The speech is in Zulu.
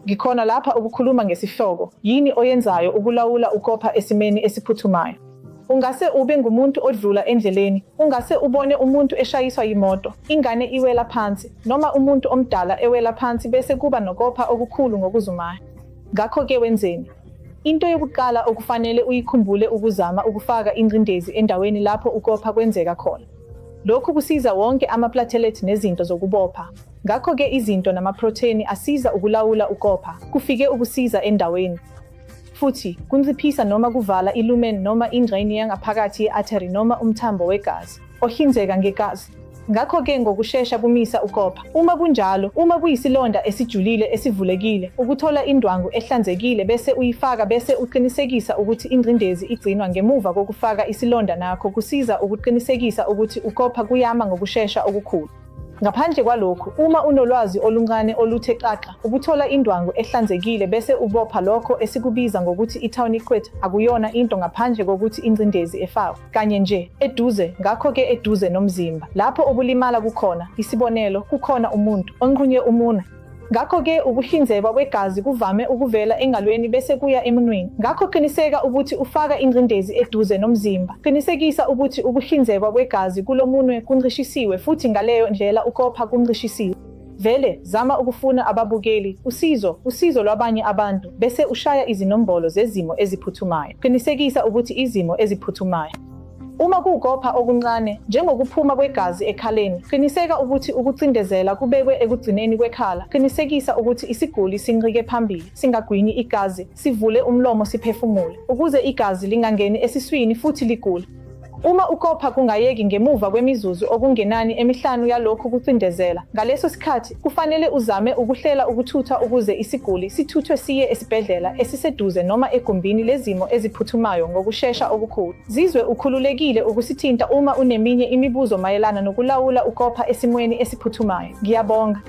Ngikhona lapha ukukhuluma ngesihloko, Yini oyenzayo ukulawula ukopha esimeni esiphuthumayo? Ungase ube ngumuntu odlula endleleni, ungase ubone umuntu eshayiswa yimoto, ingane iwela phansi, noma umuntu omdala ewela phansi bese kuba nokopha okukhulu ngokuzumayo. Ngakho-ke wenzeni? Into yokuqala okufanele uyikhumbule ukuzama ukufaka ingcindezi endaweni lapho ukopha kwenzeka khona. Lokhu kusiza wonke ama-platelet nezinto zokubopha. Ngakho-ke izinto namaprotheni asiza ukulawula ukopha kufike ukusiza endaweni. Futhi, kunciphisa noma kuvala i-lumen noma ingxenye yangaphakathi ye-artery noma umthambo wegazi ohlinzeka ngegazi. Ngakho-ke ngokushesha kumisa ukopha. Uma kunjalo, uma kuyisilonda esijulile esivulekile, ukuthola indwangu ehlanzekile bese uyifaka bese uqinisekisa ukuthi ingcindezi igcinwa ngemuva kokufaka isilonda nakho kusiza ukuqinisekisa ukuthi ukopha kuyama ngokushesha okukhulu. Ngaphandle kwalokhu, uma unolwazi oluncane oluthe xaxa, ukuthola indwangu ehlanzekile bese ubopha lokho esikubiza ngokuthi i-tourniquet akuyona into ngaphandle kokuthi ingcindezi efakwe kanye nje, eduze, ngakho-ke eduze nomzimba lapho ukulimala kukhona, isibonelo, kukhona umuntu onqunywe umunwe. Ngakho-ke ukuhlinzekwa kwegazi kuvame ukuvela engalweni bese kuya emunweni. Ngakho qiniseka ukuthi ufaka ingcindezi eduze nomzimba. Qinisekisa ukuthi ukuhlinzekwa kwegazi kulo munwe kuncishisiwe futhi ngaleyo ndlela ukopha kuncishisiwe. Vele, zama ukufuna ababukeli, usizo, usizo lwabanye abantu, bese ushaya izinombolo zezimo eziphuthumayo. Qinisekisa ukuthi izimo eziphuthumayo. Uma kuwukopha okuncane, njengokuphuma kwegazi ekhaleni, qiniseka ukuthi ukucindezela kubekwe ekugcineni kwekhala. Qinisekisa ukuthi isiguli sincike phambili, singagwinyi igazi, sivule umlomo siphefumule, ukuze igazi lingangeni esiswini futhi ligule. Uma ukopha kungayeki ngemuva kwemizuzu okungenani emihlanu yalokhu kucindezela, ngaleso sikhathi kufanele uzame ukuhlela ukuthutha ukuze isiguli sithuthwe siye esibhedlela esiseduze noma egumbini lezimo eziphuthumayo ngokushesha okukhulu. Zizwe ukhululekile ukusithinta uma uneminye imibuzo mayelana nokulawula ukopha esimweni esiphuthumayo. Ngiyabonga.